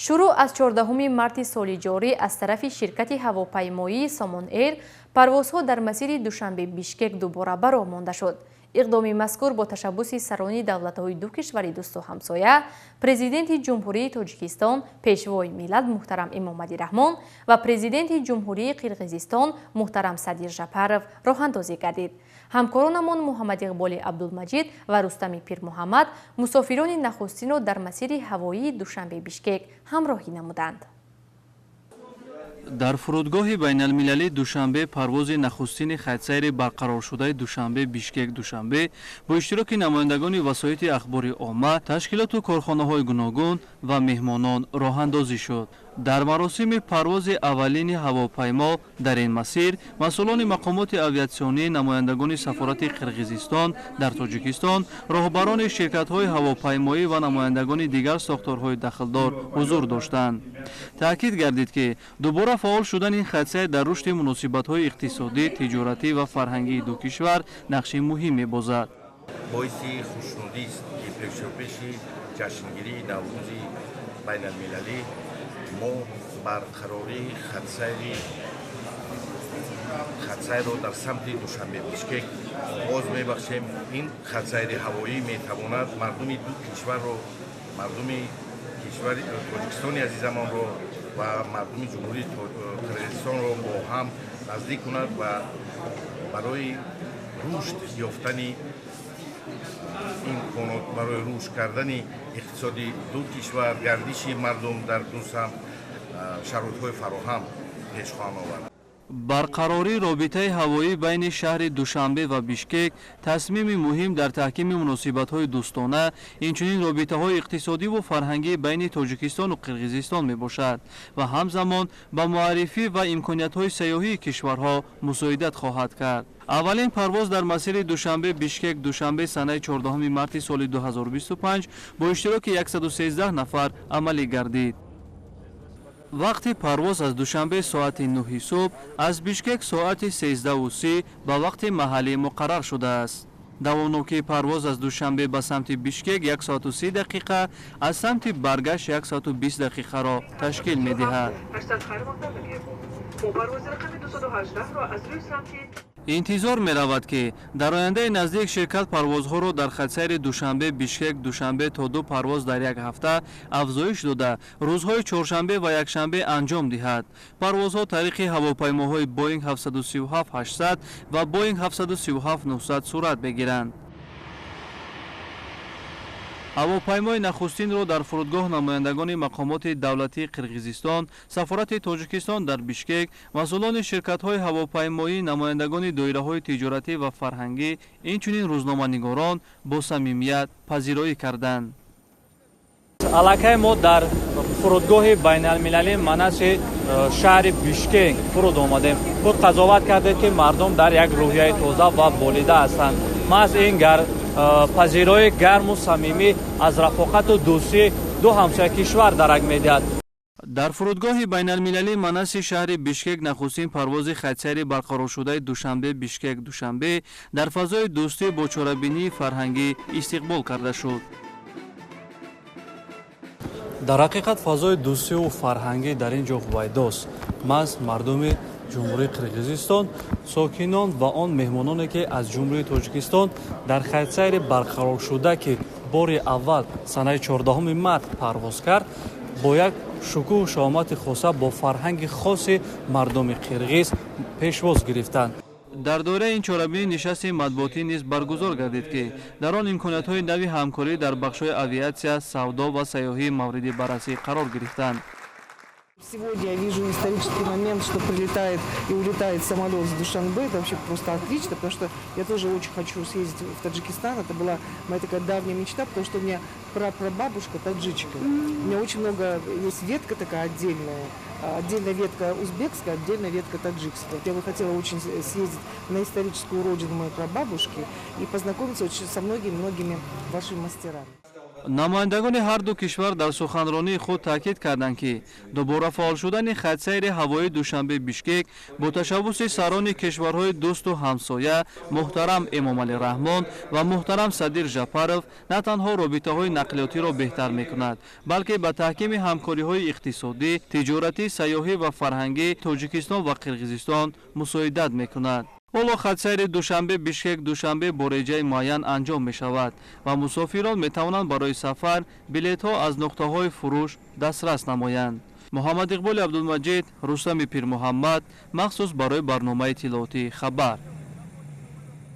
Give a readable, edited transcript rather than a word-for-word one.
Шурӯъ аз 14 марти соли ҷорӣ аз тарафи ширкати ҳавопаймоии Сомон Эйр парвозҳо дар масири Душанбе Бишкек дубора ба роҳ монда шуд. Иқдоми мазкур бо ташаббуси сарони давлатҳои ду кишвари дӯсту ҳамсоя, Президенти Ҷумҳурии Тоҷикистон, Пешвои миллат муҳтарам Эмомалӣ Раҳмон ва Президенти Ҷумҳурии Қирғизистон муҳтарам Садир Жапаров роҳандозӣ гардид. Ҳамкоронамон Муҳаммадиқболи Абдулмаҷид ва Рустами Пирмуҳаммад мусофирони нахустинро дар масири ҳавоии Душанбе Бишкек ҳамроҳӣ намуданд. Дар фурудгоҳи байналмилалии Душанбе парвози нахустини хатсайри барқароршудаи Душанбе Бишкек Душанбе бо иштироки намояндагони васоити ахбори омма, ташкилоту корхонаҳои гуногун ва меҳмонон роҳандозӣ шуд. Дар маросими парвози аввалини ҳавопаймо дар ин масир масъулони мақомоти авиатсионӣ, намояндагони сафорати Қирғизистон дар Тоҷикистон, роҳбарони ширкатҳои ҳавопаймоӣ ва намояндагони дигар сохторҳои дахлдор ҳузур доштанд. Таъкид гардид, ки дубора фаъол шудани ин хатсайр дар рушди муносибатҳои иқтисодӣ, тиҷоратӣ ва фарҳангии ду кишвар нақши муҳим мебозад. Боиси хушнудист, ки пешопеши ҷашнгирии Наврӯзи байналмилалӣ мо барқарории хатсайрро дар самти Душанбе Бишкек оғоз мебахшем. Ин хатсайри ҳавоӣ метавонад мардуми ду кишварро, мардуми кишвари Тоҷикистони азизамонро ва мардуми Ҷумҳурии Қирғизистонро бо ҳам наздик кунад ва барои рушд ёфтани имконот, барои рушд кардани иқтисоди ду кишвар, гардиши мардум дар ду самт шароитҳои фароҳам пеш хоҳанд овард. Барқарории робитаи ҳавоӣ байни шаҳри Душанбе ва Бишкек тасмими муҳим дар таҳкими муносибатҳои дӯстона, инчунин робитаҳои иқтисодиву фарҳангӣ байни Тоҷикистону Қирғизистон мебошад ва ҳамзамон ба муаррифӣ ва имкониятҳои сайёҳии кишварҳо мусоидат хоҳад кард. Аввалин парвоз дар масири Душанбе Бишкек Душанбе санаи 14 марти соли 2025 бо иштироки 113 нафар амалӣ гардид. Вақти парвоз аз Душанбе соати 9 субҳ, аз Бишкек соати 13:30 ба вақти маҳаллӣ муқаррар шудааст. Давомнокии парвоз аз Душанбе ба самти Бишкек 1 соату 30 дақиқа, аз самти баргашт 1 соату 20 дақиқаро ташкил медиҳад. Бо парвози рақами 218-ро аз рӯи самти Интизор меравад, ки дар ояндаи наздик ширкат парвозҳоро дар хатсайри Душанбе Бишкек Душанбе то ду парвоз дар як ҳафта афзоиш дода, рӯзҳои чоршанбе ва якшанбе анҷом диҳад. Парвозҳо тариқи ҳавопаймоҳои Боинг 737-800 ва Боинг 737-900 сурат мегиранд. Ҳавопаймои нахустинро дар фурудгоҳ намояндагони мақомоти давлатии Қирғизистон, сафорати Тоҷикистон дар Бишкек, масъулони ширкатҳои ҳавопаймоӣ, намояндагони доираҳои тиҷоратӣ ва фарҳангӣ, инчунин рӯзноманигорон бо самимият пазироӣ карданд. Аллакай мо дар фурудгоҳи байналмилалии Манаси шаҳри Бишкек фуруд омадем. Худ қазоват кардед, ки мардум дар як рӯҳияи тоза ва болида ҳастанд. Маҳз ин гар пазирои гарму самимӣ аз рафоқату дӯстии ду ҳамсоя кишвар дарак медиҳад. Дар фурудгоҳи байналмилалии Манаси шаҳри Бишкек нахустин парвози хатсайри барқароршудаи Душанбе Бишкек Душанбе дар фазои дӯстӣ бо чорабинии фарҳангӣ истиқбол карда шуд. Дар ҳақиқат, фазои дӯстиву фарҳангӣ дар ин ҷо ҳувайдост. Маҳз мардуми Ҷумҳурии Қирғизистон, сокинон ва он меҳмононе, ки аз Ҷумҳурии Тоҷикистон дар хатсайри барқароршуда, ки бори аввал санаи 14 март парвоз кард, бо як шукӯҳу шаҳомати хоса, бо фарҳанги хоси мардуми қирғиз пешвоз гирифтанд. Дар доираи ин чорабинӣ нишасти матбуотӣ низ баргузор гардид, ки дар он имкониятҳои нави ҳамкорӣ дар бахшҳои авиатсия, савдо ва сайёҳӣ мавриди баррасӣ қарор гирифтанд. Сегодня я вижу исторический момент, что прилетает и улетает самолет с Душанбе. Это вообще просто отлично, потому что я тоже очень хочу съездить в Таджикистан. Это была моя такая давняя мечта, потому что у меня прапрабабушка таджичка. У меня очень много, есть ветка такая отдельная, отдельная ветка узбекская, отдельная ветка таджикская. Вот я бы хотела очень съездить на историческую родину моей прабабушки и познакомиться очень со многими-многими вашими мастерами. Намояндагони ҳар ду кишвар дар суханронии худ таъкид карданд, ки дубора фаъол шудани хатсайри ҳавоии Душанбе Бишкек бо ташаббуси сарони кишварҳои дӯсту ҳамсоя муҳтарам Эмомалӣ Раҳмон ва муҳтарам Садир Жапаров на танҳо робитаҳои нақлиётиро беҳтар мекунад, балки ба таҳкими ҳамкориҳои иқтисодӣ, тиҷоратӣ, сайёҳӣ ва фарҳангӣ Тоҷикистон ва Қирғизистон мусоидат мекунад. Ҳоло хатсайри Душанбе Бишкек Душанбе бо реҷаи муайян анҷом мешавад ва мусофирон метавонанд барои сафар билетҳо аз нуқтаҳои фурӯш дастрас намоянд. Муҳаммад Иқболи Абдулмаҷид, Рустами Пирмуҳаммад, махсус барои барномаи иттилоотии «Хабар».